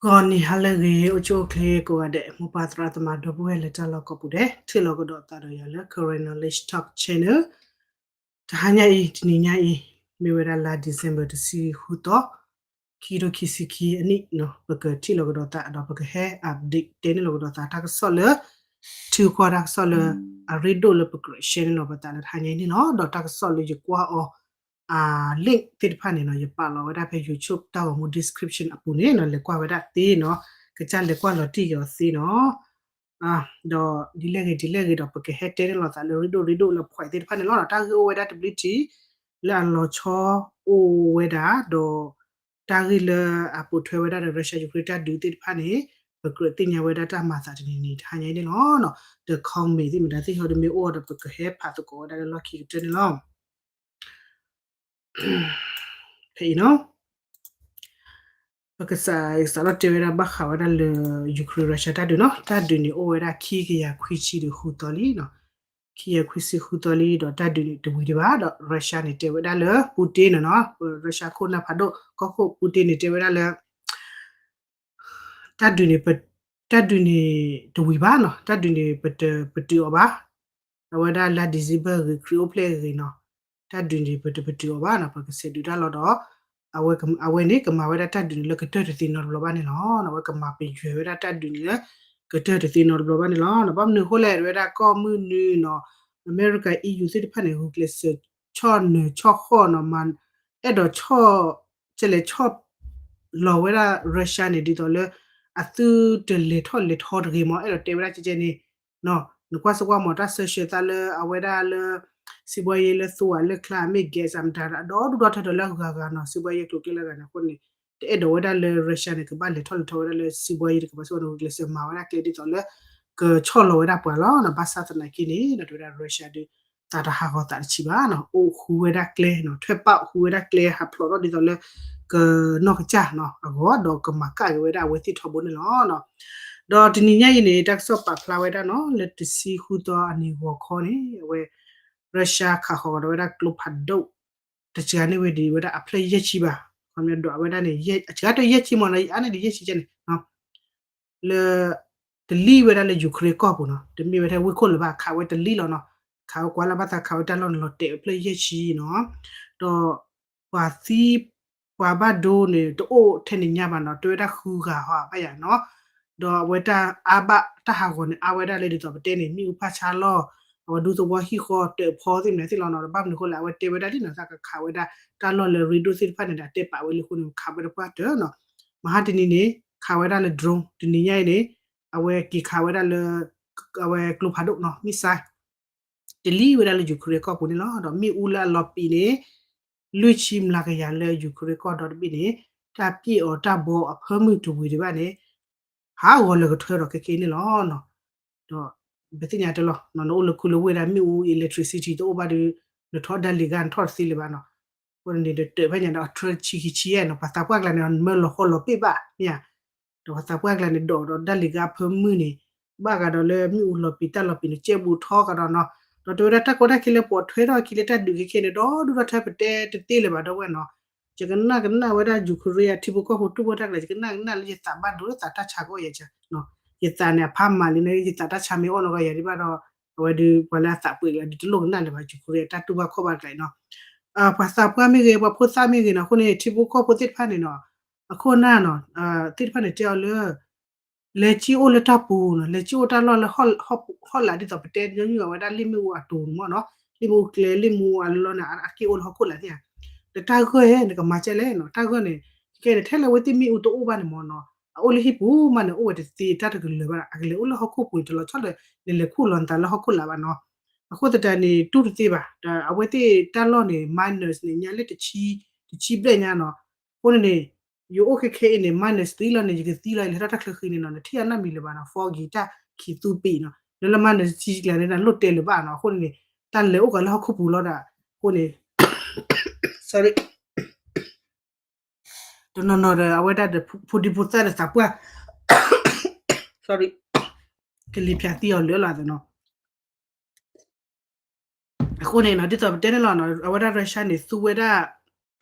ဂီၤနံၤဟါလၢအဂ့ၤ အိၣ်ဆူၣ်အိၣ်ချ့ကိးဂၤဒဲး မိၢ်ပၢ်သရၣ်သမါဒီပုၢ်ဝဲၢ်လၢတၢ်လီၢ်ကိးပူၤဒဲး ထံၣ်လိာ်ကဒီးသးဒီးယၤလၢ Karen Knowledge Talk Channel တဟါညါအံၤ တနံၤညါအံၤ မ့ၢ်ဝဲဒၣ်လါ December တဆံဃုသီ ခံကထိခံဆံခံအနံၣ်နီၤ ပကထံၣ်လိာ်ကဒီးသးဒီးပကဟဲ update တဲန့ၢ်လိာ်ကဒီးသးတၢ်ကစီၣ်လၢ ထံကီၢ်တၢ်ကစီၣ်လၢအရ့ဒိၣ်လၢပကြၢး share န့ၢ်လိာ်ပသးလၢတဟါညါအံၤန့ၣ်လီၤ. ဒီးတၢ်ကစီၣ်လၢယကွၢ်အီၤ အ link သ့ၣ်တဖၣ်န့ၣ်နီၤ ယပာ်လီၤဝဲဒၣ်ဖဲ YouTube တၢ်ဂီၤမူ description အပူၤန့ၣ်နီၤ လဲၤကွၢ်ဝဲဒၣ်သ့နီၤ ကစၢ်လဲၤကွၢ်လီၤတံၢ်က့ၤအီၤသ့နီၤ ဒီးဒ်လဲၣ်ဂ့ၤဒ်လဲၣ်ဂ့ၤဒီး ပကဟဲတဲန့ၢ်လိာ်သးလၢရ့ဒိၣ်ရ့ဒိၣ်လၢ point သ့ၣ်တဖၣ်န့ၣ်လီၤ. တၢ်ဂ့ၢ်အိၣ်ဝဲဒၣ်တဘျုးထံး လၢအလီၤဆီအိၣ်ဝဲဒၣ် ဒီးတၢ်ဂ့ၢ်လၢအပိာ်ထွဲဝဲဒၣ်ဒီး Russia Ukraine တၢ်ဒုးသ့ၣ်တဖၣ်န့ၣ် ပကြၢးသ့ၣ်ညါဝဲဒၣ်တၢ်မၤသးတနံၤနံၤတဟါညါအံၤန့ၣ်လီၤ. ဒီး comment သ့ၣ်မတၤသ့ၣ်ဟီဒီးမ့ၢ်အိၣ်ဒီး ပကဟဲဖးသကိးဝဲဒၣ်လၢလီၢ်ခံကတၢၢ်န့ၣ်လီၤ. ဖဲအံၤနီၤ ပကစး စးထီၣ်တဲဝဲဒၣ်ဘၣ်ဃးဝဲဒၣ်လၢ Ukraine Russia တၢ်ဒုးနီၤ တၢ်ဒုးန့ၣ်အိၣ်ဝဲဒၣ်ခံကယၤခွံဆံဒီးဃုသီလံနီၤ ခံကယၤခွံဆံဃုသီလံ ဒီးတၢ်ဒုးန့ၣ်တဝံၤဒံးဘၣ် ဒီး Russia န့ၣ် တဲဝဲဒၣ်လၢ Putin န့ၣ်နီၤ Russia ခိၣ်နၢ်ဖးဒိၣ် ကီၢ်ခိၣ် Putin န့ၣ် တဲဝဲဒၣ်လၢ တၢ်ဒုးန့ၣ် တၢ်ဒုးန့ၣ်တဝံၤဘၣ်နီၤ တၢ်ဒုးန့ၣ် ပတပတုာ်အီၤဘၣ် အဝဲဒၣ်လါ December ဂ့ၤ ခရံာ်အိၣ်ဖျဲၣ်ဂ့ၤနီၤ တၢ်ဒုးန့ၣ် ပတပတုာ်အီၤဘၣ်နီၤ ပကဆဲးဒုးတၢ်လီၤဒီး အဝဲန့ၣ် ကမၤဝဲဒၣ်တၢ်ဒုးန့ၣ်လၢ ကတၢၢ်တသ့နီတဘျီဘၣ်န့ၣ်လီၤ. အဝဲကမၤပယွဲၤဝဲဒၣ်တၢ်ဒုးန့ၣ်လၢ ကတၢၢ်တသ့နီတဘျီဘၣ်န့ၣ်လီၤ. ဘၣ်မနုၤအဃိလဲၣ် ဝဲဒၣ်ကီၢ်မုၢ်နုာ်နီၤ အမဲရကၤ EU သ့ၣ်တဖၣ်န့ၣ် ဂုာ်ကျဲးစၢးဆီၣ်နၢၤဆီၣ်ဃီၣ်နီၤ မၤ အဲၣ်ဒိးဆီၣ် ကလဲၤဆီၣ်လီၤဝဲဒၣ် Russia န့ၣ် ဒ်သိးလၢ အသုတလဲၤထီၣ်လဲၤထီတဂ့ၤမး အဲၣ်ဒိးတဲဝဲဒၣ်ကဲကဲန့ၣ် နကွၢ်စ့ၢ်ကွၢ်မး တၢ်ဆၢဆှၢသးလၢအဝဲဒၣ်လၢ စံးဘှီယဲလၢသူဝဲလၢကျါ မ့ၢ် gas အမတၤ ဒီဒူၣ်ဒီထၢဒီးလၢအဂၤဂၤနီၤ စံးဘှီယဲကျိၤကျဲလၢအဂၤန့ၣ်အဃိန့ၣ် တအဲၣ်ဒိးဝဲဒၣ်လၢ Russia န့ၣ် ကဘၣ်လဲၤထီၣ်လဲၤထီဝဲဒၣ်လၢစံးဘှီယဲတကပၤစ့ၢ်ကီးန့ၣ် ဂုာ်ကျဲးစၢးမၤဝဲဒၣ်ကျဲဒ်သိးလၢ ကဆီၣ်လီၤဝဲဒၣ်ပှၤလီၤနီၤ ဘၣ်ဆၣ်သနာ်က့န့ၣ် ဒီးတဲဝဲဒၣ် Russia ဒုး သးတဟးဂီၤသးတဆံးဘၣ်နီၤ အိၣ်ဃုဝဲဒၣ်ကျဲနီၤ ထွဲပာ်အိၣ်ဃုဝဲဒၣ်ကျဲ ဟးဖျိးထီၣ်ဒ်သိးလၢ ကနီၢ်ကစၢ်နီၤ အဂီၢ် ဒီးကမၤကၣ်က့ၤဝဲဒၣ်အဝဲသ့ၣ်ထီဘိန့ၣ်လီၤ. ဒီးတနံၤညါအံၤန့ၣ် တၢ်ကစီၣ်ပာ်ဖျါဝဲဒၣ်နီၤ လၢတဆံဃုသီအနံၤဂီၤခီန့ၣ် အဝဲ Russia ခးဃီၤကဒီးဝဲဒၣ်ကျိဖးဒိၣ် တစှၤန့ၢ်ဝဲဒံးဝဲဒၣ်အဖျၢၣ်ယဲၢ်ဆံဘၣ် ခီပညီဒွးဝဲဒၣ်န့ၣ် အစှၤတယဲၢ်ဆံမးနီၤ အါန့ၢ်ဒံးယဲၢ်ဆံကဲန့ၣ် လၢ တလံၣ်ဝဲဒၣ်လၢ Ukraine ကီၢ်ပူၤနီၤ တမ့ၢ်ဝဲထဲဝ့ၢ်ခိၣ်လၢၤဘၣ် ခးဝဲတလံၣ်လီၤနီၤ ခးဝဲကွၢ်လၢ်ဘၣ်သးခးဝဲတၢ်လီၢ်န့ၣ်လီၤတဲာ်ဝဲဖျၢၣ်ယဲၢ်ဆံနီၤ ဒီး ပှၤသံ ပှၤဘၣ်ဒိန့ၣ် တအိၣ်ထဲန့ၣ်ညါဘၣ်နီၤ တဲဝဲဒၣ်ဃုဂၤဟီဘၣ်ယၤနီၤ ဒီးအဝဲတၢ်အါဘၣ်တၢ်ဟးဂီၤန့ၣ် အါဝဲဒၣ်လၢဒ်သိးပတဲန့ၣ် မ့ၣ်အူဖးဆါလီၢ် အဝဲဒူသဝီဟံၣ်ဃီတၢၣ်ဖီသ့ၣ်မနုၤသ့ၣ်လီၤနီၤ ဒီးဘၣ်မနုၤအဃိလဲၣ် အဝဲတဲဝဲဒၣ်လံနီၤ သးကခးဝဲဒၣ်တၢ်လီၢ်လၢရ့ဒိၣ်သ့ၣ်တဖၣ်န့ၣ်ဒီး အတဲပာ်ဝဲလံအဃိန့ၣ် ခးဝဲတပှၢ်တၢၢ်နီၤ မဟါတနံၤန့ၣ် ခးဝဲဒၣ်လၢ drone တနံၤညါအံၤန့ၣ် အဝဲက့ၤခးဝဲဒၣ်လၢ အဝဲကျိဖးဒိၣ်နီၤ missile တလံၣ်ဝဲဒၣ်လၢ Ukraine ကီၢ်ပူၤန့ၣ်လီၤ. ဒီးမ့ၣ်အူလၢအလီၤပံာ်န့ၣ် လွံၢ်ဆံမျးကယၤလၢ Ukraine ကီၢ်ဒီတဘ့ၣ်န့ၣ် တၢ်ပျဲအီၤတၢ်ဘီအဖၢမုၢ်တဝံၤဒံးဘၣ်န့ၣ် ဟးဂီၤလၢကထွဲဒီးခဲကနံၣ်န့ၣ်လီၤ. ဒီးပသ့ၣ်ညါတလီၤ နအိၣ်လၢခူလၢဝ့ၢ်ဒၣ်မ့ၣ်အူ electricity တအိၣ်ဘၣ်ဒီး နထီၣ်ဒၣ်လံၤဂၤနထီၣ်တသ့လၢၤဘၣ်နီၤ. အဃိန့ၣ် တၢ်ဖဲညါဒီးအထၢဆံခံဆံယဲၢ်နီၤ ပှၤသးပှၢ်ကျါန့ၣ် နမၢလီၤဃီလီၤပ့ၢ်ဘၣ်မ့ၢ်ဧါ ဒီးပှၤသးပှၢ်ကျါန့ၣ် ဒိးဒီးဒၣ်လံၤဂၤဖၢမုၢ်န့ၣ် ဘၣ်ဂၤဒီးလၢမ့ၣ်အူလီၤပံာ်တၢ်လီၤပံာ်န့ၣ် ကဲဘူးထီဂၤဒီးနီၤ. ဒီးတဲဝဲဒၣ်တၢ်ကီတၢ်ခဲလၢပှၤထွဲထီၣ်အခံလၢတၢ်ဒုးခဲခဲန့ၣ် ဒီဒူၣ်ဒီထၢပတဲတသ့လၢၤဘၣ်ဒီပုၢ်ဝဲၢ်နီၤ. ယကနၣ်ကနၣ်ဝဲဒၣ် Ukraine အထံဖိကီၢ်ဖိတူၢ်ဘၣ်တၢ်ကျဲ ယကနၣ်ကနၣ်လၢယသးဘၣ်ဒိလၢသးတၢ်ဆါကီယဲၢ် ယသးန့ၣ် အဖးမၤလံန့ၣ် ယသးတၢ်ဆါမ့ၢ်အိၣ်နီၢ်ကီၢ်ယၤဒံးဘၣ်ဒီး အဝဲဒုးပှၤလၢအသးပှ့ၤကျါဒုးတလိၣ်ကနၣ်လၢၤဘၣ် Ukraine အတၢ်တူၢ်ဘၣ်ခီၣ်ဘၣ်တကျါအံၤနီၤ. ပှၤသးပှၢ်မ့ၢ်ဂ့ၤ ပှၤဖိသၣ်မ့ၢ်ဂ့ၤနီၤ အဃိန့ၣ် ထံဖိကီၢ်ဖိသ့ၣ်တဖၣ်န့ၣ်နီၤ အခိၣ်အနၢ်နီၤ သ့ၣ်တဖၣ်န့ၣ်တဲအီၤလၢ လဲၤကံၣ်အိၣ်လၢတၢ်ပူၤနီၤ လဲၤကံၣ်အိၣ်တၢ်လီၢ်လၢဟီၣ်လာ်ဒ်သိးပတဲညီနုၢ်အဝဲဒၣ်လ့ၣ်မ့ၣ်အူအတိၤန့ၣ်မ့ၢ်နီၤ လ့ၣ်မ့ၣ်အူကျဲ လ့ၣ်မ့ၣ်အူအလီၢ်န့ၣ် အက့ၣ်အိၣ်လၢဟီၣ်ခိၣ်လာ်သ့ဧါ. ဒီးတၢ်ဂၢၢ်ဧၢ နကမၤကဲလဲၣ်နီၤ တၢ်ဂၢၢ်န့ၣ် ခဲခဲန့ၣ် ထဲလၢအဝဲသ့ၣ်မ့ၣ်အူတအိၣ်ဘၣ်န့ၣ်မ့ၢ်နီၤ အအိၣ်လၢဟံၣ်ပူၤမးန့ၣ် အိၣ်ဝဲတသ့တၢ်တကလၢၤဘၣ် အကလဲၤအိၣ်လၢဟီၣ်ခိၣ်ပူၤန့ၣ် တလီၤဆီဒီး နလဲၤခူၣ်လီၤနသးလၢဟီၣ်ခိၣ်လာ်ဘၣ်နီၤ. အဃိသတးန့ၣ် တူၢ်တသ့ဘၣ် ဒီးအဝဲသ့ၣ်တၢ်လီၢ်န့ၣ် minus န့ၣ် ညါလၢတဆံ တဆံဘျဲၣ်ညါနီၤ. အဃိန့ၣ်န့ၣ် ယအိၣ်ခဲခဲအံၤန့ၣ် minus သံလီၤန့ၣ် ယကသံလီၤ ယလဲၤထီၣ်တၢ်ချၢဃံန့ၣ်နီၤ နထံၣ်အနၢ်မံၤလၢၤဘၣ်နီၤ foggy တၢ်ခံးသူပံးနီၤ လၢလၢ minus တဆံကျါန့ၣ် နလိၣ်တဲလၢၤဘၣ်နီၤ. အဃိန့ၣ်န့ၣ် တၢ်လဲၤအိၣ်ကးလၢဟီၣ်ခိၣ်ပူၤလီၤဒၣ် အဃိန့ၣ် sorry တနီၤနီၤဒီး အဝဲဒၣ်ဒီး ဖိဒံဖိသၣ်ဒီးသးပှၢ် sorry ကလံၤဖၠးသံအီၤလၢာ်လီၤသနီၤ. အဃိန့ၣ်နီၤ ဒ်သိးပတဲန့ၣ်လီၤနီၤ အဝဲဒၣ် Russia န့ၣ် သူဝဲဒၣ်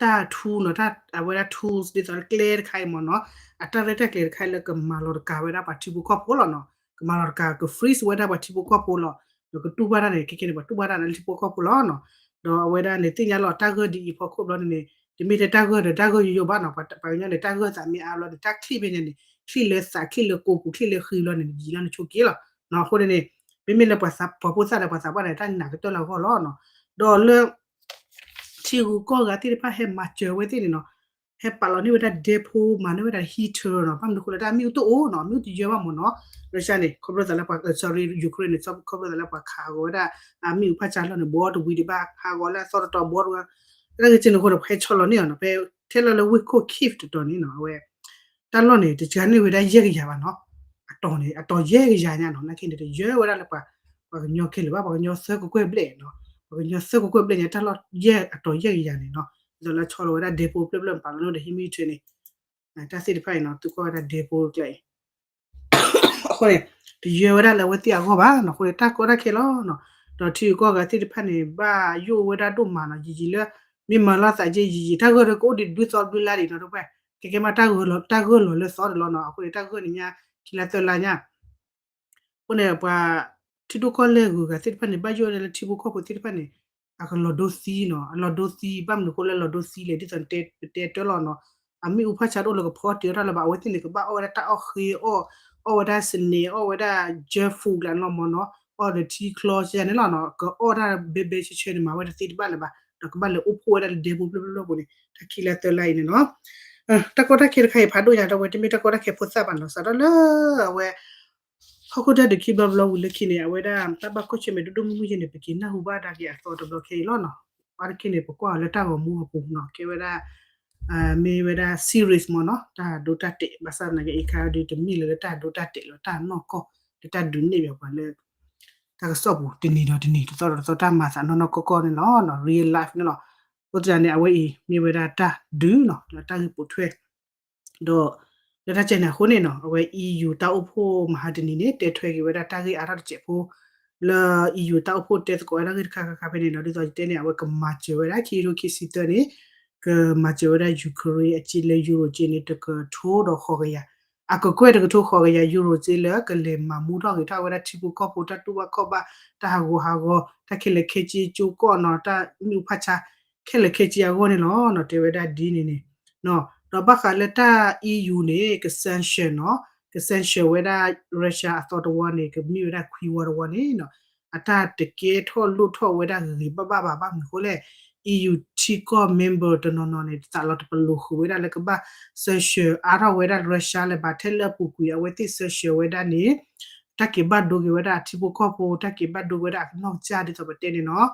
တၢ်ထူနီၤ တၢ်အဝဲဒၣ် tools ဒ်သိးကျဲတခါအံၤမ့ၢ်နီၤ, အတၢ်ရဲၣ်တၢ်ကျဲၤတခါအံၤလၢကမၤလီၤတကးဝဲဒၣ်ပှၤထံဖိကီၢ်ဖိလီၤနီၤ, ကမၤလီၤတကး က freeze ဝဲဒၣ်ပှၤထံဖိကီၢ်ဖိလီၤ, ဒီးကတူၢ်ဘၣ်တၢ်န့ၣ် ခဲကဲန့ၣ် ပှၤတူၢ်ဘၣ်တၢ်န့ၣ်လၢထံဖိကီၢ်ဖိလီၤနီၤ, ဒီးအဝဲဒၣ်န့ၣ် သ့ၣ်ညါလီၤတၢ်ဂၢၢ်ဒ်အံၤဖီခိၣ်ဘျီန့ၣ်န့ၣ် တမ့ၢ်ထဲတၢ်ဂၢၢ်ဒီးတၢ်ဂၢၢ်ယိယိဘၣ်နီၤ, ပှၤကညီန့ၣ် တၢ်ဂၢၢ်သးမ့ၢ်အါဘျီန့ၣ် တၢ်ချံၣ်ဖဲညါန့ၣ် ချံၣ်လၢသး ချံၣ်လၢကိာ်ပူၤ ချံၣ်လၢဃံဘျီန့ၣ် ယံာ်လီၤနဆိက့လီၤ, အဃိန့ၣ်န့ၣ် မ့မ့ၢ်လၢပှၤဖိသၣ်ဒီးပှၤသးပှၢ်ဒီး တၢ်နာ်ကတၢၢ်လၢအဂီၢ်လီၤနီၤ, ဒီးလၢ ထံဂုၤကီၢ်ဂၤသ့ၣ်တဖၣ်ဟဲမၤစၢၤဝဲသ့ၣ်န့ၣ်နီၤ, ဟဲပာ်လီၤန့ၢ်ဝဲဒၣ် Deadpool မၤန့ၢ်ဝဲဒၣ် heater နီၤ, ဘၣ်မနုၤအဃိလၢတၢ်မ့ၣ်အူတအိၣ်နီၤ, မ့ၣ်အူတယၢဘၣ်မ့ၢ်နီၤ, Russia န့ၣ် ခီဖျိသးလၢပှၤ sorry Ukraine န့ၣ် ခီဖျိသးလၢပှၤခးဂီၤဝဲဒၣ် အမ့ၣ်အူဖးဆါလီၢ်န့ၣ် ဘီတဝံၤဒံးဘၣ် ခးဂီၤလၢအသီတတီၤဘီတဝံၤ, တၢ်ဂ့ၢ်ကဲန့ၣ်အဃိန့ၣ် ပှၤဟဲဆီလီၤန့ၢ်အီၤနီၤ, ဖဲထဲလီၤလၢဝ့ၢ်ခိၣ် Kyiv တတီၤန့ၣ်နီၤ, အဝဲ တၢ်လီၢ်န့ၣ် တစှၤန့ၢ်ဝဲဒၣ်ယဲၢ်ကယၤဘၣ်နီၤ, အတီၤန့ၣ် အတီၤယဲၢ်ကယၤညါနီၤ, နာ်က့န့ၣ် တယၢဝဲဒၣ်လၢပှၤ ပှၤကညီခဲလၢာ်ဘၣ်, ပှၤကညီသၢကကွဲၢ်ဘျဲၣ်နီၤ, ပှၤကညီသၢကကွဲၢ်ဘျဲၣ်ညါ တၢ်လီၢ်ယဲၢ်အတီၤယဲၢ်ကယၤန့ၣ်နီၤ, ဒ်သိးလၢဆီလီၤဝဲဒၣ် Deadpool ဖျၢၣ်ဖျၢၣ်ပာ်လီၤန့ၢ်ဒီး ဟံးမ့ၢ်ထွဲန့ၣ် တၢ်သ့ၣ်တဖၣ်အံၤနီၤ သုကွၢ်ဝဲဒၣ် Deadpool ကျဲအံၤ အဃိန့ၣ် တယၢဝဲဒၣ်လၢအဝဲသ့ၣ်အဂီၢ်ဘၣ်နီၤ, အဃိန့ၣ်တၢ်ကီတၢ်ခဲလီၤနီၤ, ဒီးထံဂုၤကီၢ်ဂၤသ့ၣ်တဖၣ်န့ၣ် ဘၣ်ယိၣ်ဝဲဒၣ်ဒိၣ်မးနီၤ, ယံာ်ယံာ်လၢ မ့ၢ်မၤလီၤသးက့ယံာ်ယံာ် တၢ်ဂၢၢ်ဒီးကအိၣ်ဒံးဒုသီဘျုးလါဒံးနီၤ, တဝဲ ကဲကဲမး တၢ်ဂၢၢ်လီၤလၢသီတလီၤနီၤ, အဃိန့ၣ် တၢ်ဂၢၢ်န့ၣ်ညါ ခံလါသၢလါညါ အဃိန့ၣ် ပှၤထံဒိၣ်ကီၢ်လဲၢ်ဂုၤဂၤသ့ၣ်တဖၣ်န့ၣ် ဘၣ်ယိၣ်ဝဲဒၣ်လၢထံဖိကီၢ်ဖိသ့ၣ်တဖၣ်န့ၣ် အကလီၤဒိသံနီၤ, အလီၤဒိသံ ဘၣ်မနုၤအဃိလၢလီၤဒိသံလဲၣ် ဒ်သိးတဲတဲတၢ်လီၤနီၤ, အမ့ၣ်အူဖးဆါတအိၣ်လၢကဖီတ့ၢ်အီၣ်တၢ်လၢၤဘၣ်, အဝဲသ့ၣ်န့ၣ် ကဘၣ်အီၣ်ဝဲဒၣ်တၢ်အီၣ်ဃ့အီၣ်, အီၣ်ဝဲဒၣ်စနဲ အီၣ်ဝဲဒၣ် junk food ကျါနီၤမ့ၢ်နီၤ, အီၣ်ဒီးထံချီစ့ၢ်န့ၣ်လီၤနီၤ, ကအီၣ်တၢ်ဘဲဘဲဆဲဆဲန့ၣ် မၤဝဲတသ့တဘၣ်လၢၤဘၣ်, ဒီးကဘၣ်လဲၤအိၣ်ဖှိၣ်ဝဲဒၣ်လၢ Deadpool ဖျၢၣ်ဖျၢၣ်ပူၤန့ၣ် တၢ်ခံလါသၢလါအံၤန့ၣ်နီၤ တၢ်ကီတၢ်ခဲတခါအံၤဖးဒိၣ်ညါ ဒီးအဝဲတမ့ၢ်တၢ်ကီတၢ်ခဲဖိသၣ်ဘၣ်နီၤ, စးထီၣ်လၢအဝဲ ဟီၣ်ခိၣ်တၢ်ဒုးခံဘျီတဘျီဝံၤလၢခံန့ၣ် အဝဲဒၣ်တၢ်ဘၣ်ကွၢ်ဆၢၣ်မဲာ်ဒိၣ်ဒိၣ်မုၢ်မုၢ်ယဲန့ၣ် ပက့ၤနၢ်ဟူဘၣ်ဒၣ်က့ၤအသီတဘျီခဲအံၤလီၤနီၤ, အါတက့ၢ်န့ၣ် ပကွၢ်အီၤလၢတၢ်ဂီၤမူအပူၤနီၤ, ကဲဝဲဒၣ် မ့ၢ်ဝဲဒၣ် series မ့ၢ်နီၤ, တၢ်ဒိတၢ်တဲာ် ဘၣ်ဆၣ်သနာ်က့ အခါဒုးတမ့ၢ်လၢတၢ်ဒိတၢ်တဲာ်လီၤ, တၢ်နီၢ်ကီၢ် လၢတၢ်ဒုးနဲၣ်ပှၤလၢ တၢ်ကစီၣ်ပူၤ တနံၤဒီးတနံၤ တသီဒီးတသီ တၢ်မၤသးနီၢ်နီၢ်ကီၢ်ကီၢ်န့ၣ်လီၤ, real life န့ၣ်လီၤ. အဃိသတးန့ၣ် အဝဲအံၤ မ့ၢ်ဝဲဒၣ်တၢ်ဒုးနီၤ လၢတၢ်ဂ့ၢ်ပိာ်ထွဲ ဒီး လၢတၢ်ကဲန့ၣ်အဃိန့ၣ်နီၤ အဝဲ EU တၢ်အိၣ်ဖှိၣ်မဟါတနံၤန့ၣ် တဲထွဲက့ၤဝဲဒၣ်တၢ်ဂ့ၢ်အါထီၣ်တစဲးဖိ လၢ EU တၢ်အိၣ်ဖှိၣ်တဲသကိးဝဲဒၣ်ဂ့ၢ်တခါခါခါဖဲန့ၣ်နီၤ, ဒ်သိးယတဲန့ၣ် အဝဲကမၤစၢၤဝဲဒၣ် ခံကထိခံဆံသၢန့ၣ် ကမၤစၢၤဝဲဒၣ် Ukraine အစ့လၢ Euro စ့န့ၣ် တကထိဒီးဃိးကယၤ အကကွဲၢ်တကထိဃိးကယၤ Euro စ့လၢကလဲၤမၤမူထီၣ်ဂ့ၤထီၣ်ဝဲဒၣ်ထံဖိကီၢ်ဖိတၢ်တူၢ်ဘၣ်ခီၣ်ဘၣ် တၢ်ဟးဂူာ်ဟးဂီၤ တၢ်ခဲလၢာ်ခဲဆ့ကၠိကီၢ်နီၤ တၢ်မ့ၣ်အူဖးဆါ ခဲလၢာ်ခဲဆ့အဂီၢ်န့ၣ်လီၤနီၤ တဲဝဲဒၣ်ဒ်န့ၣ်န့ၣ် ဒီးဘၣ်ဃးလၢတၢ် EU န့ၣ် က sanction နီၤ က sanction ဝဲဒၣ် Russia အသီတဝီန့ၣ် ကမ့ၢ်ဝဲဒၣ်ခွံဝီတဝီန့ၣ်နီၤ အတၢ်တကဲထီၣ်လိၣ်ထီၣ်ဝဲဒၣ်ဂ့ၤဂ့ၤဘၣ်ဘၣ်ဘၣ် ဘၣ်မနုၤအဃိလဲၣ် EU ထံကီၢ် member တနီၤနီၤန့ၣ် သးလီၤတပလိာ်ဃုာ်ဝဲဒၣ်လၢကဘၣ် sanction အါထီၣ်ဝဲဒၣ် Russia လၢၤဘၣ် ထဲလၢအပူၤကွံာ် အဝဲသ့ၣ် sanction ဝဲဒၣ်န့ၣ် တၢ်က့ၤဘၣ်ဒိက့ၤဝဲဒၣ်အထံဖိကီၢ်ဖိ တၢ်က့ၤဘၣ်ဒိက့ၤဝဲဒၣ်အကနီၢ်ကစၢ်ဒ်သိးပတဲန့ၣ်နီၤ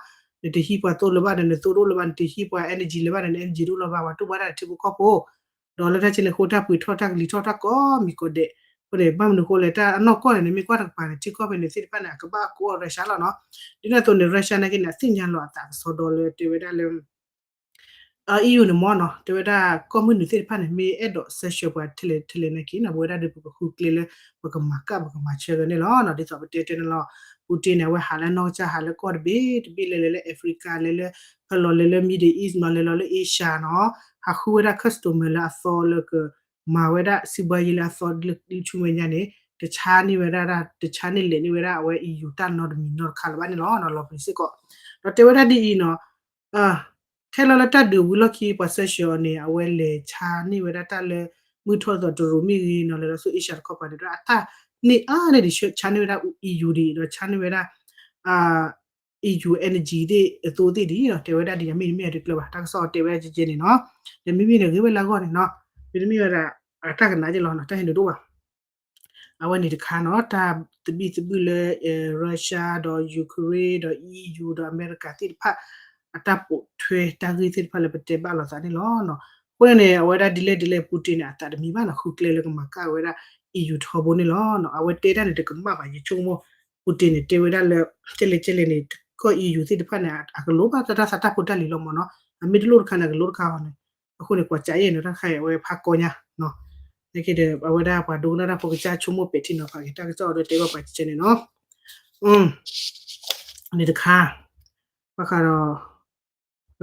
နတဟံးပှၤသိလၢၤဘၣ်ဒီး နသိတအိၣ်လၢၤဘၣ် နတဟံးပှၤ energy လၢၤဘၣ်ဒီး န energy တအိၣ်လၢၤဘၣ် ပှၤတူၢ်ဘၣ်ဒၣ်ထံဖိကီၢ်ဖိ ဒီးလၢတၢ်ကဲန့ၣ်အဃိ တၢ်ပှ့ၤထီၣ်တၢ်ကလံၤထီၣ်တၢ်ကိးမံၤကိးဒဲး အဃိန့ၣ် ဘၣ်မနုၤအဃိလဲၣ် တၢ်အနီၢ်ကီၢ်န့ၣ် နမ့ၢ်ကွၢ်တကပၤန့ၣ် ထံကီၢ်ဖဲန့ၣ်သ့ၣ်တဖၣ်န့ၣ် အကဘၣ်အကိးအီၤ Russia လီၤနီၤ ဒ်န့ၣ်အသိးန့ၣ် Russia နာ်က့န့ၣ် အသ့ၣ်ညါလီၤအသးကစီဒီလၢတဲဝဲဒၣ်လၢ EU န့ၣ်မ့ၢ်နီၤ တဲဝဲဒၣ်ကီၢ်မုၢ်နုာ်သ့ၣ်တဖၣ်န့ၣ် မ့ၢ်အဲၣ်ဒိး sanction ပှၤထဲလဲၣ်ထဲလဲၣ်နာ်က့နီၤ ပဝဲဒၣ်ဒီးပကဃုကျဲလၢ ပကမၤကၣ်ပကမၤဆၢဂ့ၤန့ၣ်လီၤနီၤ ဒ်သိးပတဲတဲန့ၣ်လီၤ Putin န့ၣ် အဝဲဟးလၢနီၢ်ကစၢ်ဟးလၢကီၢ်တဘ့ၣ်တဘ့ၣ်လဲၤလဲၤလၢ Africa လဲၤလၢ ဖဲလီၤလဲၤလၢ Middle East နီၤ လဲၤလီၤလၢ Asia နီၤ ဟးဃုဝဲဒၣ် customer လၢအသီလၢက မၤဝဲဒၣ်စံးဘှါယံလၢအသီလၢဆူမဲာ်ညါန့ၣ် တဆါန့ၢ်ဝဲဒၣ် တဆါန့ၢ်လဲၤန့ၢ်ဝဲဒၣ်အဝဲ EU တၢ်နီတမံၤနီတခါလၢၤဘၣ်န့ၣ်လီၤ လီၤပျံၤစ့ၢ်ကီး ဒီးတဲဝဲဒၣ်ဒ်အံၤနီၤ ထဲလီၤလၢတၢ်ဒုးဝံၤလီၢ်ခံ ပှၤ sanction အီၤန့ၣ် အဝဲလဲၤဆါန့ၢ်ဝဲဒၣ်တၢ်လၢ မုၢ်ထီၣ်သီးတရူးမ့ၢ်ဂ့ၤနီၤ လဲၤလီၤဆူ Asia တခီပၤန့ၣ် ဒီးအတၢ်န့ၢ်အါန့ၢ်ဒံးဆါန့ၢ်ဝဲဒၣ် EU ဒံး ဒီးဆါန့ၢ်ဝဲဒၣ် EU energy သ့ၣ်အသိသ့ၣ်ဒံးနီၤ တဲဝဲဒၣ်ဒ်အမ့ၢ်တမ့ၢ်အတကျၢၤဘၣ် တၢ်ကစီၣ်တဲဝဲဒၣ်ကဲကဲန့ၣ်နီၤ ဒီးမ့မ့ၢ်န့ၣ်ဂ့ၤဝဲလၢအဂီၢ်န့ၣ်နီၤ မ့တမ့ၢ်ဝဲဒၣ် အတၢ်ကနၣ်က့လီၤနီၤ တၢ်ဟဲနုာ်တအိၣ်ဘၣ် အဝဲန့ၣ်တခါနီၤ တၢ်သဘံၣ်သဘုၣ်လၢ Russia ဒီး Ukraine ဒီး EU ဒီးအမဲရကၤသ့ၣ်တဖၣ် အတၢ်ပိာ်ထွဲတၢ်ဂ့ၢ်သ့ၣ်တဖၣ်လၢပတဲဘၣ်လိာ်သးန့ၣ်လီၤ. အဃိန့ၣ် အဝဲဒၣ်ဒ်လဲၣ်ဒ်လဲၣ် Putin န့ၣ် အသးတမံၤဘၣ်နီၤ ဃုကျဲလၢကမၤကၣ်ဝဲဒၣ် EU ထီဘိန့ၣ်လီၤ. အဝဲတဲတၢ်န့ၣ်တကမၣ်ဘၣ် ယဆိကမိၣ် Putin န့ၣ် တဲဝဲဒၣ်လၢ ကဲလဲၣ်ကဲလဲၣ်န့ၣ် ကီၢ် EU သ့ၣ်တဖၣ်န့ၣ် အကလိၤဘၣ်တၢ်သးတၢ်ဖိတၢ်လံၤလီၤမ့ၢ်နီၤ အမ့ၢ်တလိၣ်တခါန့ၣ် အကလိၤတခါအီၤန့ၣ် အဃိန့ၣ် ကွၢ်ကးယဲၢ်န့ၣ် တၢ်တခါအံၤအဝဲဖးကီညါ နာ်က့ဒီးအဝဲဒၣ်ပှၤဒိကနၣ်တၢ်ဖိကစၢ်ဆိကမိၣ်ပဲာ်ထံနီၤဖးက့ၤ တၢ်ကစီၣ်အီၤဒီးတဲဘၣ်ပှၤကဲန့ၣ်နီၤ န့ၣ်တခါ ဘၣ်ဃးဒီး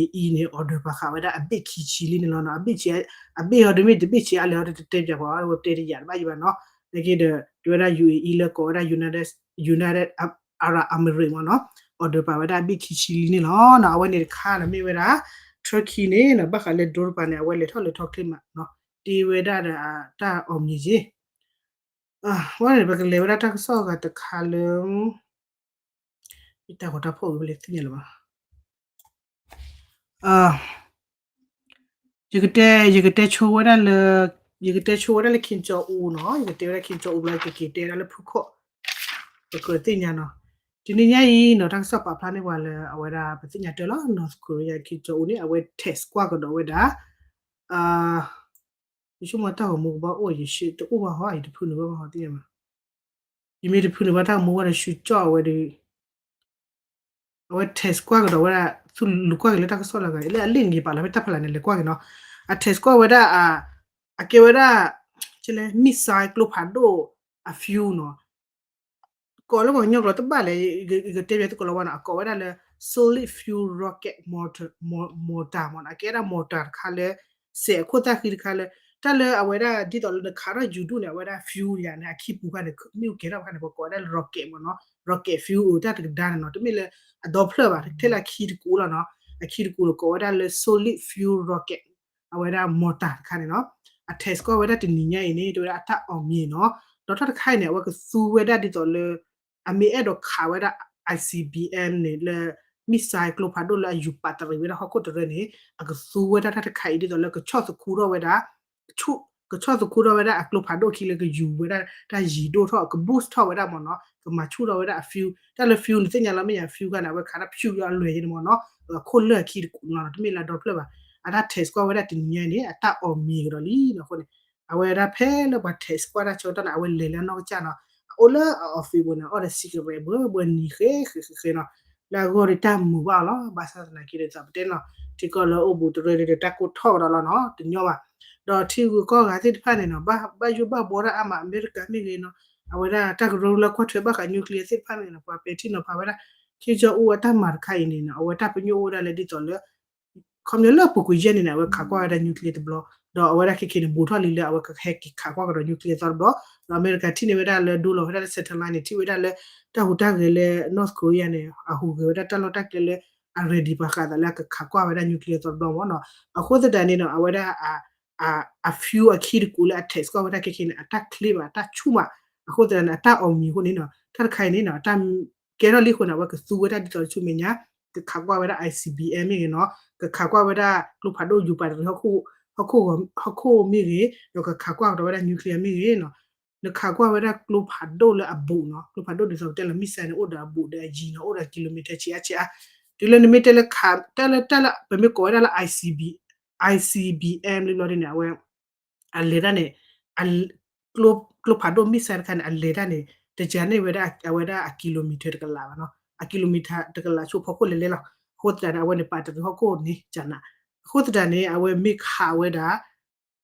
UAE န့ၣ် order ပာ်ဃာ်ဝဲဒၣ်အဘ့ၣ်ခံဆံလံန့ၣ်လီၤနီၤ. အဘ့ၣ်ဆံ, အဘ့ၣ်ဟီဒုးမ့ၢ်တဘ့ၣ်ဆံအါလဲၣ်ဟီဒုးတတဲပၠးပှၤ အဝဲတဲတယာ်တဘၣ်ယံၤဘၣ်နီၤ. နာ်က့ဒီး တဲဝဲဒၣ် UAE လၢကိးဝဲဒၣ် United, United Arab Emirates မ့ၢ်နီၤ, order ပာ်ဝဲဒၣ်အဘ့ၣ်ခံဆံလံန့ၣ်လီၤနီၤ. အဝဲန့ၣ်တခါန့ၣ်မ့ၢ်ဝဲဒၣ် Turkey န့ၣ်နီၤ ဘၣ်ဃးလၢ drone တပၤန့ၣ် အဝဲလဲၤထီၣ်လဲၤထီၣ်ချ့မးနီၤ, တ့ဝဲဒၣ်ဒီးတၢ်အီၣ်မံၤက့ ဝဲန့ၣ် ပကလဲၤဝဲဒၣ်တၢ်ကစီၣ်ဂၤတခါလၢ ယတၢ်ဂီၤတၢ်ဖီၣ်ဝံၤ ပလဲၤသ့ၣ်ညါလၢၤဘၣ်. ယကတဲ, ယကတဲဆိဝဲဒၣ်လၢ, ယကတဲဆိဝဲဒၣ်လၢ Kim Jong Un နီၤ, ယကတဲဝဲဒၣ် Kim Jong Un ဘျီ ယကက့ၤတဲဝဲဒၣ်လၢဖုခီၣ်, ပကြၢးသ့ၣ်ညါနီၤ. တနံၤညါအံၤနီၤ တၢ်ကစီၣ်ပာ်ဖျါန့ၢ်ပှၤလၢအဝဲဒၣ် ပသ့ၣ်ညါတၢ်လီၤ North Korea Kim Jong Un န့ၣ် အဝဲ test ကွၢ်ကဒီးဝဲဒၣ် ယဆိကမိၣ်တၢ်ဂီၤမူကဘၣ်အိၣ် ယတအိၣ်ဘၣ်ဟီ ယတဖုနုာ်ဘၣ်ဟီ သ့ၣ်ညါဘၣ်. ယမ့ၢ်တဖုနုာ်ဘၣ်တၢ်ဂီၤမူဝဲဒီး ရှုကၠီၣ်အဝဲဒီး အဝဲ test ကွၢ်ကဒီးဝဲဒၣ် သူၣ်လူၤကွၢ်က့ၤလၢတၢ်ကစီၣ်လၢဂၤ လၢအလ့ၣ်န့ၣ် ယပာ်လီၤဖဲတၢ်ဖီလာ်န့ၣ် လဲၤကွၢ်က့ၤနီၤ. အ test ကွၢ်ဝဲဒၣ် အကဲဝဲဒၣ် ကဲလဲၣ် missile ကျိဖးဒိၣ်အ fuel နီၤ. ကိးလၢပှၤကညီကျိာ်တဘၣ်လဲၣ်, ယကတဲဘၣ်သုကိးလီၤဝဲနီၤ, အကိးဝဲဒၣ်လၢ solid fuel rocket mortar, mortar မ့ၢ်နီၤ, အကဲဒၣ် mortar တခါလၢ စဲးအခိၣ်သၣ်ဃံတခါလၢ တၢ်လၢအဝဲဒၣ်ဒ်သိးလၢနခးထီၣ်ယူၤဒူၣ်န့ၣ် အဝဲဒၣ် fuel ယၤန့ၣ် အခံပူၤခါန့ၣ် မ့ၣ်အူကဲထီၣ်ခါန့ၣ် ပှၤကိးဝဲဒၣ်လၢ rocket မ့ၢ်နီၤ, rocket fuel တၢ်တကဒါန့ၣ်နီၤ, တမ့ၢ်လၢအဒီဖျၢၣ်ဘၣ်, ထဲလၢအခံတကူးလီၤနီၤ, အခံတကူးန့ၣ် ကိးဝဲဒၣ်လၢ solid fuel rocket အဝဲဒၣ် mortar တခါန့ၣ်နီၤ. အ test ကွၢ်ဝဲဒၣ်တနံၤညါအံၤန့ၣ် တဲဝဲဒၣ်အတၢ်အီၣ်မံၤနီၤ, ဒီးတၢ်တခါအံၤန့ၣ် အဝဲကသူဝဲဒၣ်ဒ်သိးလၢ အမ့ၢ်အဲၣ်ဒိးခးဝဲဒၣ် ICBM န့ၣ်လၢ missile ကျိဖးဒိၣ်လၢအယူၤပာ်တရံးဝဲဒၣ်ဟီၣ်ခိၣ်တရၢန့ၣ် အကသူဝဲဒၣ်တၢ်တခါအံၤဒ်သိးလၢကဆီၣ်သခူထီၣ်ဝဲဒၣ် ကဆီၣ်သခူထီၣ်ဝဲဒၣ်အကျိဖးဒိၣ်ခံလၢကယူၤဝဲဒၣ်တၢ်ယံၤဒိၣ်ထီၣ် က boost ထီၣ်ဝဲဒၣ်မ့ၢ်နီၤ, ကမၤဆူၣ်ထီၣ်ဝဲဒၣ်အ fuel, တၢ်လၢ fuel နသ့ၣ်ညါလီၤ မ့ၢ်ယၤ fuel ခါန့ၣ် အဝဲခးတၢ်ဖၠူးအလွဲၢ်ယဲန့ၣ်မ့ၢ်နီၤ, အခိၣ်လၢာ်အခံတကူးနီၤ တမ့ၢ်လၢအဒီဖျၢၣ်ဘၣ်. အတၢ် test ကွၢ်ဝဲဒၣ်တနံၤညါအံၤန့ၣ် အတၢ်အီၣ်မံၤကဒီးလံနီၤ. အဃိန့ၣ် အဝဲဒၣ်ဖဲလၢပှၤ test ကွၢ်တၢ်ဆၢကတီၢ်န့ၣ် အဝဲလဲၤလၢအနီၢ်ကစၢ်နီၤ, အအိၣ်လၢအ office ပူၤန့ၣ် အီၣ်ဒီး cigarette ဘှဲဘှဲနံၤဃဲဃဲဃဲဃဲနီၤ, လၢအဂီၢ်ဒီးတၢ်မုာ်ဘၣ်အီၤလီၤ. ဘၣ်ဆၣ်သနာ်က့ဒီး ပတဲနီၤ ထံကီၢ်လၢအိၣ်ဘူးတရၢဒီးတၢ်ကိၢ်ထီၣ်ကဒီးလီၤနီၤ တညီဘၣ်. ဒီးထံဂုၤကီၢ်ဂၤသ့ၣ်တဖၣ်န့ၣ်နီၤ ဘၣ်ယိၣ်ဘၣ်ဘှီတၢ်အါမး အမဲရကၤမ့ၢ်ဂ့ၤနီၤ, အဝဲဒၣ်တၢ်ကရၢလၢကွၢ်ထွဲဘၣ်ဃး nuclear သ့ၣ်တဖၣ်န့ၣ်နီၤ ပှၤပဲာ်ထံနီၤဖးဝဲဒၣ် Kim Jong Un အတၢ်မၤတခါအံၤန့ၣ်နီၤ အဝဲတၢ်ပညိၣ်အိၣ်ဝဲဒၣ်လၢဒ်သိးလၢ ခီပညီလၢအပူၤကွံာ်ယဲၢ်နံၣ်န့ၣ် အဝဲခးကွၢ်ဝဲဒၣ် nuclear တဘျီ, ဒီးအဝဲဒၣ်ခဲကနံၣ်န့ၣ် ဘူးထီၣ်လံလၢအဝဲကဟဲက့ၤခးကွၢ်ကဒီး nuclear သီတဘျီ, ဒီးအမဲရကၤထံၣ်န့ၢ်ဝဲဒၣ်လၢဒိလီၤဝဲဒၣ်လၢ satellite န့ၣ် ထံၣ်ဝဲဒၣ်လၢ တၢ်ဟူးတၢ်ဂဲၤလၢ North Korea န့ၣ် အဟူးဂဲၤဝဲဒၣ်တၢ်လီၢ်တၢ်ကျဲလၢ အ ready ပှၤဃးသးလၢအကခးကွၢ်ဝဲဒၣ် nuclear သီတဘျီမ့ၢ်နီၤ. အဃိသတးန့ၣ်နီၤ အဝဲဒၣ် အ fuel အခံတကူးလၢအ test ကွၢ်ဝဲဒၣ်ခဲခဲန့ၣ် အတၢ်ချ့ဘၣ် အတၢ်ဆူၣ်မး, အဃိသတးန့ၣ် အတၢ်အီၣ်မံၤအဃိန့ၣ်နီၤ တၢ်တခါအံၤန့ၣ်နီၤ တၢ်ကဲထီၣ်လံအဃိန့ၣ် အဝဲကသူဝဲဒၣ်ဒ်သိးလၢဆူမဲာ်ညါ ကခးကွၢ်ဝဲဒၣ် I C B M မ့ၢ်ဂ့ၤနီၤ ကခးကွၢ်ဝဲဒၣ်ကျိဖးဒိၣ်ယူၤပာ်တရံး ဟီၣ်ခိၣ်မ့ၢ်ဂ့ၤ ဒီးကခးကွၢ်ကဒီးဝဲဒၣ် nuclear မ့ၢ်ဂ့ၤနီၤ နခးကွၢ်ဝဲဒၣ်ကျိဖးဒိၣ်လၢအဘူးနီၤ ကျိဖးဒိၣ်ဒ်သိးပတဲလီၤ missile န့ၣ် အိၣ်ဒီးအဘူးဒီးအယံၤနီၤ အိၣ်ဒီး kilometer ဆံးအါဆံးအါ တုၤလၢနမ့ၢ်တဲလၢခး တၢ်လၢတၢ်လၢ ပမ့ၢ်ကိးဝဲဒၣ်လၢ I C B I C B M လံဘျီဒ်န့ၣ် အဝဲ အလဲၤတၢ်န့ၣ် ကျိဖးဒိၣ် missile တခါန့ၣ် အလဲၤတၢ်န့ၣ် တကၤန့ၢ်ဝဲဒၣ်အဝဲဒၣ်အ kilometer တကလးဘၣ်နီၤ အ kilometer တကလးဆိဖီခိၣ်လဲၤလဲၤလီၤ. အဃိသတးန့ၣ် အဝဲန့ၣ်ပာ်တရံးဟီၣ်ခိၣ်န့ၣ်ကနး အဃိသတးန့ၣ် အဝဲမ့ၢ်ခးဝဲဒၣ်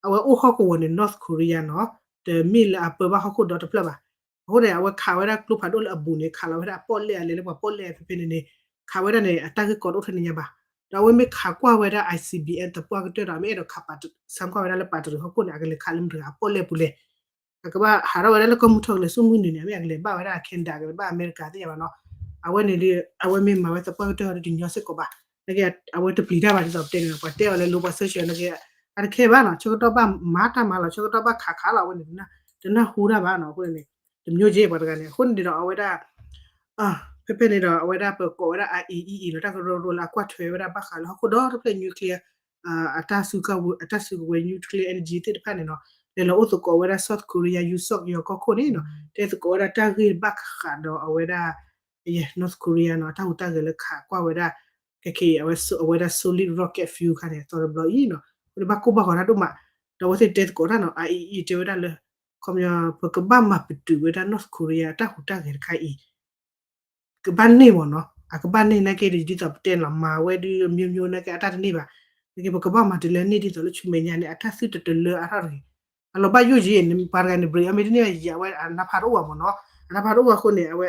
အဝဲအိၣ်ဟီၣ်ကဝီၤန့ၣ် North Korea နီၤ တမ့ၢ်လၢအပၢဘၣ်ဟီၣ်ခိၣ်ဒီတဖျၢၣ်ဘၣ်. အဃိန့ၣ် အဝဲခးဝဲဒၣ်ကျိဖးဒိၣ်လၢအဘူးန့ၣ် ခးလီၤဝဲဒၣ်အပီၣ်လဲၣ်အလဲၤလၢပှၤပီၣ်လဲၣ်ဖဲဖဲန့ၣ်န့ၣ် ခးဝဲဒၣ်န့ၣ် အတၢ်ဂ့ၢ်ကီတအိၣ်ထဲန့ၣ်ညါဘၣ်. ဒီးအဝဲမ့ၢ်ခးကွၢ်ဝဲဒၣ် I C B M သပှၢ်ကတၢၢ်ဒီး အမ့ၢ်အဲၣ်ဒိးခးပာ်ဆၢကွၢ်ဝဲဒၣ်လၢပာ်တရံးဟီၣ်ခိၣ်န့ၣ် အကလဲၤခးလၢမတၤတဂၤအပီၣ်လဲၣ်ပူၤလဲၣ် အကဘၣ်ဟးထီၣ်ဝဲဒၣ်လၢကီၢ်မုၢ်ထီၣ်ကလဲၤဆူမုၢ်နုာ်န့ၣ် အမ့ၢ်အကလဲၤဘၣ်ဝဲဒၣ် Canada ကလဲၤဘၣ်အမဲရကၤသ့ၣ်ညါဘၣ်နီၤ. အဝဲန့ၣ်ဒီး အဝဲမ့ၢ်မၤဝဲသပှၢ်ကတၢၢ်ဒီးတညီစ့ၢ်ကီးဘၣ်. နက့ အဝဲတပျံၤတၢ်ဘၣ်ဒ်သိးပတဲန့ၣ် ပှၤတဲအီၤလၢလိပှၤစၢၢ်ဆၢနက့ အတခဲဘၣ်နီၤ ဆၢကတီၢ်ဘၣ်မၤတၢ်မၤလီၤ ဆၢကတီၢ်ဘၣ်ခးခးလီၤ အဝဲန့ၣ် တနၢ်ဟူတၢ်ဘၣ်နီၤ အဃိန့ၣ် တမျိုးက့ပှၤတဂၤန့ၣ် အဃိန့ၣ်ဒီးအဝဲဒၣ် ဖဲဖဲန့ၣ်ဒီး အဝဲဒၣ်ပကိးဝဲဒၣ် I A E A နီၤ တၢ်ကရၢကရိလၢအကွၢ်ထွဲဝဲဒၣ်ဘၣ်ဃးလၢဟီၣ်ခိၣ်ဒီတဖျၢၣ် nuclear အတၢ်စုကဝဲၤ အတၢ်စုကဝဲၤ nuclear energy သ့ၣ်တဖၣ်န့ၣ်နီၤ လဲၤလီၤအိၣ်သကိးဝဲဒၣ် South Korea Yusof ကီၢ်ခိၣ်န့ၣ်နီၤ တဲသကိးဝဲဒၣ်တၢ်ဂ့ၢ်ဘၣ်ဃးဒီးအဝဲဒၣ် North Korea နီၤ တၢ်ဟူးတၢ်ဂဲၤလၢခးကွၢ်ဝဲဒၣ် ခဲခဲအံၤ အဝဲဒၣ် solid rocket fuel ခါန့ၣ် သီတဘျီအံၤနီၤ အဃိန့ၣ်ဘၣ်ကိၢ်ဘၣ်ဂီၤတၢ်ဒိၣ်မး ဒီးအဝဲသ့ၣ်တဲသကိးတၢ်နီၤ I A E A တဲဝဲဒၣ်လၢ ခီပညီ ပကဘၣ်မၤပတုာ်ဝဲဒၣ် North Korea အတၢ်ဟူးတၢ်ဂဲၤတခါအံၤ ကဘၣ်န့ၢ်မ့ၢ်နီၤ အကဘၣ်န့ၢ်နာ်က့ဒီး ဒ်သိးပတဲလီၤ မၤဝဲဒ်မျိုးမျိုးနာ်က့ အတၢ်တန့ၢ်ဘၣ် နာ်က့ပကဘၣ်မၤတုၤလၢန့ၢ်ဒ်သိးလၢဆူမဲာ်ညါန့ၣ် အတၢ်သုတတလၢအါထီၣ်တဂ့ၤ အလီၤဘၣ်ယိၣ်ယံၤ ပှၤတဂၤန့ၣ် ဘြံးအမ့ၢ်တန့ၢ်ဘၣ်ယံၤ အဝဲအနၢ်ဖးတအိၣ်ဘၣ်မ့ၢ်နီၤ အနၢ်ဖးတအိၣ်ဘၣ်အဃိန့ၣ် အဝဲ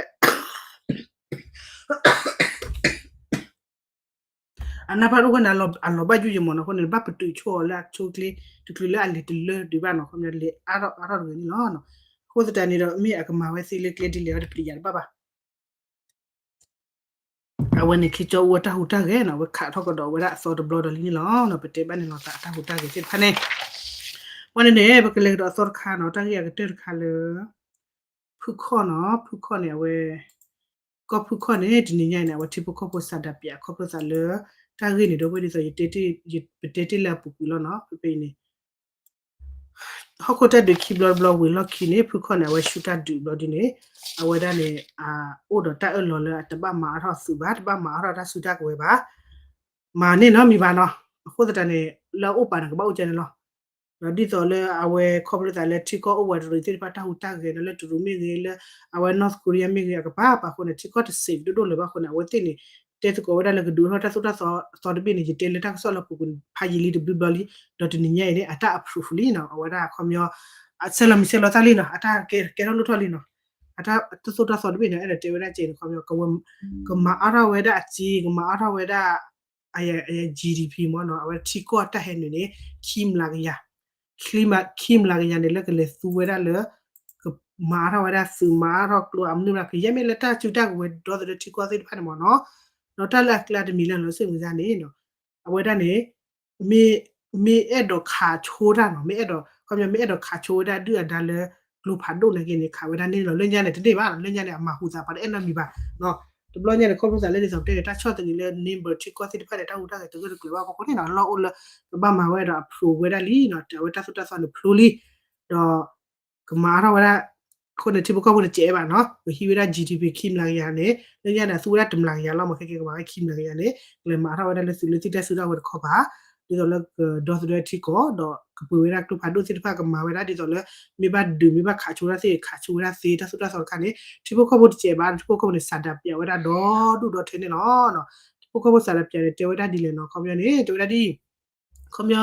အနၢ်ဖးတအိၣ်အဃိန့ၣ် အလီၤဘၣ်ယိၣ်ယံၤမ့ၢ်နီၤ အဃိန့ၣ် ဘၣ်ပတုာ်ဆိအီၤလၢအဆိအချ့ တချုးလၢအလဲၤတလၢဒံးဘၣ်နီၤ ခီပညီလဲၤအါထီၣ်အါထီၣ်တဂ့ၤန့ၣ်လီၤ. အဃိသတးန့ၣ်ဒီး မ့ၢ်အကမၤဝဲသ့လၢကျဲဒ်လဲၣ်အီၤတပျံၤယၤတဘၣ်ဘၣ် အဝဲန့ၣ် ခ့ကၠီအူအတၢ်ဟူးတၢ်ဂဲၤနီၤ အဝဲခးထီၣ်ကဒီးဝဲဒၣ်အသီတဘျီဒီးလံန့ၣ်လီၤ. ပတဲဘၣ်န့ၣ်လီၤသးအတၢ်ဟူးတၢ်ဂဲၤသ့ၣ်တဖၣ်န့ၣ် ဝဲန့ၣ်န့ၣ် ပကလဲၤကဒီးအသီတခါနီၤ တၢ်ဂ့ၢ်အကတၢၢ်တခါလၢ ဖုခီၣ်နီၤ ဖုခီၣ်န့ၣ် အဝဲ ကီၢ်ဖုခီၣ်န့ၣ် တနံၤညါအံၤန့ၣ် အဝဲထံဖိကီၢ်ဖိစၤဒၤပၠးခီဖျိသးလၢ တၢ်ဂ့ၢ်န့ၣ်ဒီပုၢ်ဝဲၢ်ဒ်သိး ပတဲတ့ၢ်လၢအပူၤကွံာ်လီၤနီၤ ဖဲဖဲအံၤန့ၣ် ဟီၣ်ခိၣ်တၢ်ဒုးခံဘျီတဘျီဝံၤလီၢ်ခံန့ၣ် ဖုခီၣ်န့ၣ် အဝဲဆူၣ်တၢ်ဒုးဘျီဒ်န့ၣ် အဝဲဒၣ်န့ၣ် အိၣ်ဒီးတၢ်အၢၣ်လီၤလၢအတဘၣ်မၤအါထီၣ်အသုးဘၣ် တဘၣ်မၤအါထီၣ်တၢ်စုတၢ်ကဝဲၤဘၣ် မၤန့ၢ်နီတမံၤဘၣ်နီၤ အဃိသတးန့ၣ် လၢအအိၣ်ပာ်န့ၣ် ကဘၣ်အိၣ်ကဲန့ၣ်လီၤ. ဒီးဒ်သိးလၢအဝဲခီဖျိသးလၢထံကီၢ်အိၣ်ဝးတရံးသ့ၣ်တဖၣ်တၢ်ဟူးတၢ်ဂဲၤဒီးလၢတရူးမ့ၢ်ဂ့ၤ လၢအဝဲ North Korea မ့ၢ်ဂ့ၤ အကပၤပၤအဃိန့ၣ် ထံကီၢ်တ safe ဒိၣ်ဒိၣ်လၢၤဘၣ်အဃိန့ၣ် အဝဲသ့ၣ်န့ၣ် တဲသကိးဝဲဒၣ်လၢကဒုးအိၣ်ထီၣ်တၢ်သိၣ်တၢ်သီအသီတဘ့ၣ်န့ၣ် ယတဲလၢတၢ်ကစီၣ်လၢပူၤကွံာ်ဖးယံာ်လံတဘျုးဘျီလံ ဒီးတနံၤညါအံၤန့ၣ် အတၢ် approve လံနီၤ အဝဲဒၣ်ခီပညီ ဆဲးလီၤမံၤဆဲးလီၤသၣ်လံနီၤ အတၢ်ကဲထီၣ်လိၣ်ထီၣ်လံနီၤ အတၢ်သိၣ်တၢ်သီတဘ့ၣ်န့ၣ် အဲၣ်ဒိးတဲဝဲဒၣ်ကဲန့ၣ် ခီပညီ ကမၤအါထီၣ်ဝဲဒၣ်အစ့ ကမၤအါထီၣ်ဝဲဒၣ် အ G D P မ့ၢ်နီၤ အဝဲထံကီၢ်တၢ်ဟဲနုာ်န့ၣ် ခံမျးကယၤ ခံမျးကယၤန့ၣ် လၢကလဲၤသူဝဲဒၣ်လၢ ကမၤအါထီၣ်ဝဲဒၣ်သုးမၤအါထီၣ်ကျိအမနုၤဘၣ် ကယဲၢ်မ့ၢ်လၢတၢ်စုတၢ်ကဝဲၤဒီသဒၢထံကီၢ်သ့ၣ်တဖၣ်န့ၣ်မ့ၢ်နီၤ ဒီးတၢ်လၢအကျါတမံၤလၢနီၤ စ့ၢ်မုၢ်စါန့ၣ် အဝဲဒၣ်န့ၣ် မ့ၢ် မ့ၢ်အဲၣ်ဒိးခးဆိတၢ်နီၤ မ့ၢ်အဲၣ်ဒိး ခီပညီ မ့ၢ်အဲၣ်ဒိးခးဆိဝဲဒၣ်ဒုၣ်အဒါလၢ ကျိဖးဒိၣ်နာ်က့န့ၣ် ခးဝဲဒၣ်န့ၣ်လီၤ လၢညါန့ၣ်တန့ၢ်ဘၣ် လၢညါန့ၣ် အမၤဟူးသးပှၤတအဲၣ်နီတမံၤဘၣ် တဘျီညါန့ၣ် ခီဖျိသးလၢဒ်သိးပတဲန့ၣ် တၢ်ဆီၣ်သနံးလၢ neighbor ထံကီၢ်သ့ၣ်တဖၣ်န့ၣ် တၢ်ဟူးတၢ်ဂဲၤတဂၢၢ်တကျၢၤဘၣ်အဖီခိၣ်န့ၣ်နီၤ လီၢ်အိၣ်လၢ ကဘၣ်မၤဝဲဒီး approve ဝဲဒၣ်လံနီၤ အဝဲတၢ်သိၣ်တၢ်သီန့ၣ် ဖျိလံ ဒီး ကမၤအါထီၣ်ဝဲဒၣ် အဃိန့ၣ် ထံဖိကီၢ်ဖိန့ၣ် တစဲးဘၣ်နီၤ ကဟံးဝဲဒၣ် G D P ခံမျးကယၤန့ၣ် လၢညါန့ၣ် အသူဝဲဒၣ်တမျးကယၤလီၤ မ့ၢ်ခဲကဲကမၤဝဲခံမျးကယၤန့ၣ် ကလဲၤမၤအါထီၣ်ဝဲဒၣ်လၢသုးလၢသံၣ်တၢ်စုတၢ်ကဝဲၤတခီပၤ ဒ်သိးလၢကဒီသဒၢထံကီၢ် ဒီးကပှ့ၤဝဲဒၣ်ကျိဖးဒိၣ်သ့ၣ်တဖၣ် ကမၤဝဲဒၣ်ဒ်သိးလၢ မ့ၢ်ဘၣ်ဒုး မ့ၢ်ဘၣ်ခးဆိတၢ်သ့ၣ် ခးဆိဝဲဒၣ်သ့ တၢ်သိၣ်တၢ်သီတခါန့ၣ် ထံဖိကီၢ်ဖိတစဲးဘၣ် ထံဖိကီၢ်ဖိန့ၣ် စၤဒၤပၠးဝဲဒၣ်ဒီဒူၣ်ဒီထၢန့ၣ်လီၤ. ထံဖိကီၢ်ဖိစၤဒၤပၠးန့ၣ် တဲဝဲဒၣ်ဒ်လဲၣ်နီၤ ခီပညီန့ၣ် တဲဝဲဒၣ်ဒ် ခီပညီ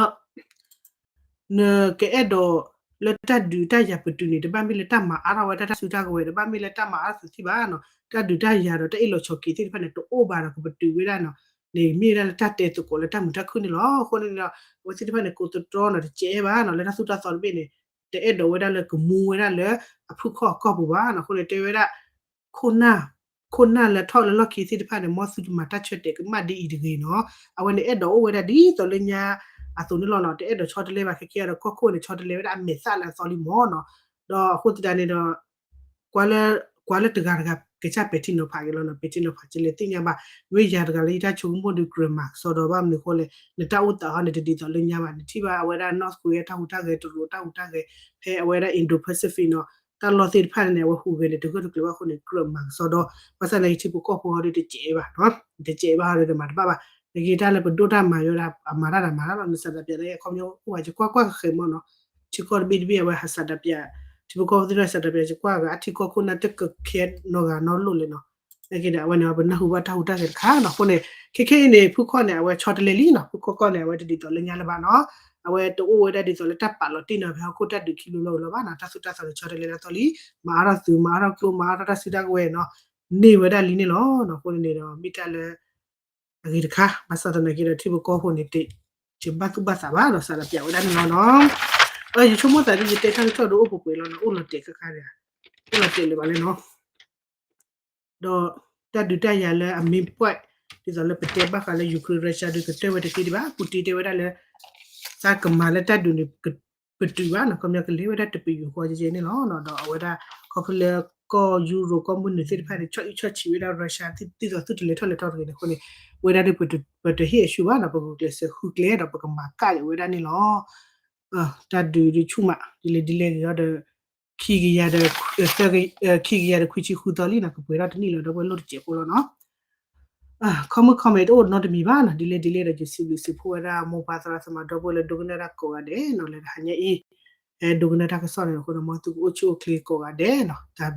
နကအဲၣ်ဒိးလၢတၢ်ဒုးတၢ်ယၤပတုာ်န့ၣ် တဘၣ်မ့ၢ်လၢတၢ်မၤအါထီၣ်ဝဲဒၣ်တၢ်စုတၢ်ကဝဲၤ တဘၣ်မ့ၢ်လၢတၢ်မၤအါထီၣ်သုးသ့ၣ်ဘၣ်နီၤ တၢ်ဒုးတၢ်ယၤဒီးတၢ်အ့ၣ်လိာ်ဆိးက့သ့ၣ်တဖၣ်န့ၣ် တအိၣ်ဘၣ်ဒီးကပတုာ်ဝဲဒၣ်နီၤ န့ၣ်မ့ၢ်ဝဲဒၣ်လၢတၢ်တဲသကိးလၢတၢ်မုာ်တၢ်ခုၣ်န့ၣ်လီၤ. အဃိန့ၣ်ဒီး အဝဲသ့ၣ်တဖၣ်န့ၣ် ကိးသတြီနီၤ တစဲးဘၣ်နီၤ လၢတၢ်သိၣ်တၢ်သီတဘ့ၣ်န့ၣ် တအဲၣ်ဒိးဝဲဒၣ်လၢကမူဝဲဒၣ်လၢအဖုၣ်ခီၣ်အကီၢ်ပူၤဘၣ်နီၤ. အဃိန့ၣ်တဲဝဲဒၣ် ခိၣ်နၢ် ခိၣ်နၢ်လၢထီၣ်လၢလီၢ်ခံသ့ၣ်တဖၣ်န့ၣ် မ်သုတမၤတၢ်ဆၢတဲာ်ကမၣ်ဒ်အံၤတဂ့ၤနီၤ. အဝဲန့ၣ်အဲၣ်ဒိးအိၣ်ဝဲဒၣ်ဒ်သိးလၢညါအသိးန့ၣ်လီၤနီၤ. တအဲၣ်ဒိးဆီတလဲဘၣ် ခဲကဲဒီးကီၢ်ခိၣ်န့ၣ် ဆီတလဲဝဲဒၣ်အမဲာ်သၣ်လၢအသီလံမၢ်နီၤ. ဒီးအဃိသတးန့ၣ်ဒီး ကွၢ်လၢ ကွၢ်လၢတဂၤတဂၤကစၢ်ပဲာ်ထံနီၤဖးက့ၤလီၤနီၤ. ပဲာ်ထံနီၤဖးကလဲၤသ့ၣ်ညါဘၣ်. မ့ၢ်ယၤတဂၤလၢယတၢ်ဆိကမိၣ်ဒီးကြၢးမၤကစီဒီဘၣ်. မနုၤအဃိလဲၣ်, နတၢ်အိၣ်သးဟီန့ၣ် တဒ်သိးလၢညါဘၣ်. နထံၣ်ဘၣ်အဝဲဒၣ် North Korea တၢ်ဟူးတၢ်ဂဲၤ, တရူးတၢ်ဟူးတၢ်ဂဲၤ, ဖဲအဝဲဒၣ် Indo-Pacific နီၤ, တၢ်လီၢ်သ့ၣ်တဖၣ်န့ၣ် အဝဲဟူးဂဲၤန့ၣ် တဂၢၢ်တကျၢၤဘၣ်အဃိန့ၣ် ကြၢးမၤကစီဒီ. ဘၣ်ဆၣ်သနာ်က့ ထံဖိကီၢ်ဖိဟီဒီးတစဲးဘၣ်, တစဲးဘၣ်ဟီဒီးမၤတဘၣ်ဘၣ်. နက့ၤတၢ်လၢပဒိၣ်တၢ်မၤယိဒၣ် အမၤတၢ်ဒီးမၤတၢ်လီၤ. နစးဒးပၠးလၢအခီပညီအိၣ်ဘၣ် ယကွၢ်ကွၢ်ဃဲၤမၢ်နီၤ. ထံကီၢ်တဘ့ၣ်တဘ့ၣ်အဝဲဟးစးဒးပၠး, ထံဖိကီၢ်ဖိသ့ၣ်တဖၣ်စးဒးပၠး ယကွၢ်ဂၤ အထံကီၢ်ခိၣ်နၢ်တကခဲနီတဂၤနီတလိၣ်လဲၣ်နီၤ. နာ်က့ဒီး အဝဲန့ၣ် ပနၢ်ဟူဘၣ်တၢ်ဟူးတၢ်ဂဲၤတခါနီၤ. အဃိန့ၣ် ခဲခဲအံၤန့ၣ် ဖုၣ်ခီၣ်န့ၣ် အဝဲဆီတလဲလံနီၤ. ဖုၣ်ခီၣ်ကီၢ်န့ၣ် အဝဲတဒ်သိးလၢညါလၢၤဘၣ်နီၤ. အဝဲတအိၣ်ဝဲဒၣ်ဒ်သိးလၢတၢ်ပာ်လီၤတ့ၢ်နီၤ ဖဲဟီၣ်ခိၣ်တၢ်ဒုးခံဘျီလီၤလီၤဘၣ်နီၤ. တၢ်သိၣ်တၢ်သီန့ၣ် ဆီတလဲလၢအသီလံ. မၤအါထီၣ်သုး မၤအါထီၣ်ကျိ မၤအါထီၣ်တၢ်စုတၢ်ကဝဲၤနီၤ န့ၢ်ဝဲဒၣ်လံန့ၣ်လီၤ. အဃိန့ၣ်ဒီး မ့ၢ်တၢ်လၢ အဂ့ၤတခါ, ဘၣ်ဆၣ်သနာ်က့ဒီး ထံဖိကီၢ်ဖိန့ၣ် တဘၣ်သူၣ်ဘၣ်သးဘၣ်ဒီး စးဒးပၠးဝဲဒၣ်န့ၣ်လီၤနီၤ. ယဆိကမိၣ်သးဒ်ယတဲတၢ်ကစီၣ်ဒီးအိၣ်ပှဲၤပှဲၤလီၤနီၤ, အိၣ်လီၤတဲာ်ခါခါန့ၣ်, အိၣ်လီၤတဲာ်လၢၤဘၣ်လဲၣ်နီၤ. ဒီးတၢ်ဒုးတၢ်ယၤလၢအ main point ဒ်သိးလၢပတဲဘၣ်ဃးလၢ Ukraine Russia ဒုးကတၢၢ်ဝဲတသ့ဒံးဘၣ်. Putin တဲဝဲဒၣ်လၢ သးကမၤလၢတၢ်ဒုးန့ၣ် ပတုာ်ဘၣ်နီၤ, ခီပညီကလဲၤဝဲဒၣ်တပယူာ်ဃီကဲကဲန့ၣ်လီၤ. ဒီးအဝဲဒၣ် ခီဖျိလၢကီၢ်ယူရိၤကီၢ်မုၢ်နုာ်သ့ၣ်တဖၣ်န့ၣ် ဆီၣ်အံၣ်ဆီၣ်ဆံးဝဲဒၣ် Russia ဒ်သိးသုတလဲၤထီၣ်လဲၤထီတဂ့ၤန့ၣ်အဃိန့ၣ် ဝဲဒၣ်ဒီး ပတဟ့ၣ်အဆူၣ်ဘၣ်နီၤ, ပကကျဲးစၢးဃုကျဲဒီးပကမၤကၣ်က့ၤဝဲဒၣ်န့ၣ်လီၤ. တၢ်ဒုးဒုးဆူၣ်မး ဒ်လဲၣ်ဒ်လဲၣ်ဂ့ၤဒီး ခံကယၤဒီး ခံကယၤဒီးခွံဆံဃုသီလံနီၤ, ကပှဲၤထီၣ်တနံၣ်လီၤ ဒီပုၢ်ဝဲၢ်လိၣ်တစဲးဖိလီၤနီၤ. ခီမုၣ် comment တအိၣ်နီတမံၤဘၣ်နီၤ, ဒ်လဲၣ်ဒ်လဲၣ်ဒီး ယစံးဘျုးစံးဖှိၣ်ဝဲဒၣ် မိၢ်ပၢ်သရၣ်သမါဒီပုၢ်ဝဲၢ်လၢဒိကနၣ်တၢ်ကိးဂၤဒဲးနီၤ, လၢတဟါညါအံၤ ဒိကနၣ်တၢ်ကစီၣ်န့ၣ်အဃိန့ၣ် မ်သုကအိၣ်ဆူၣ်အိၣ်ချ့ကိးဂၤဒဲးနီၤ.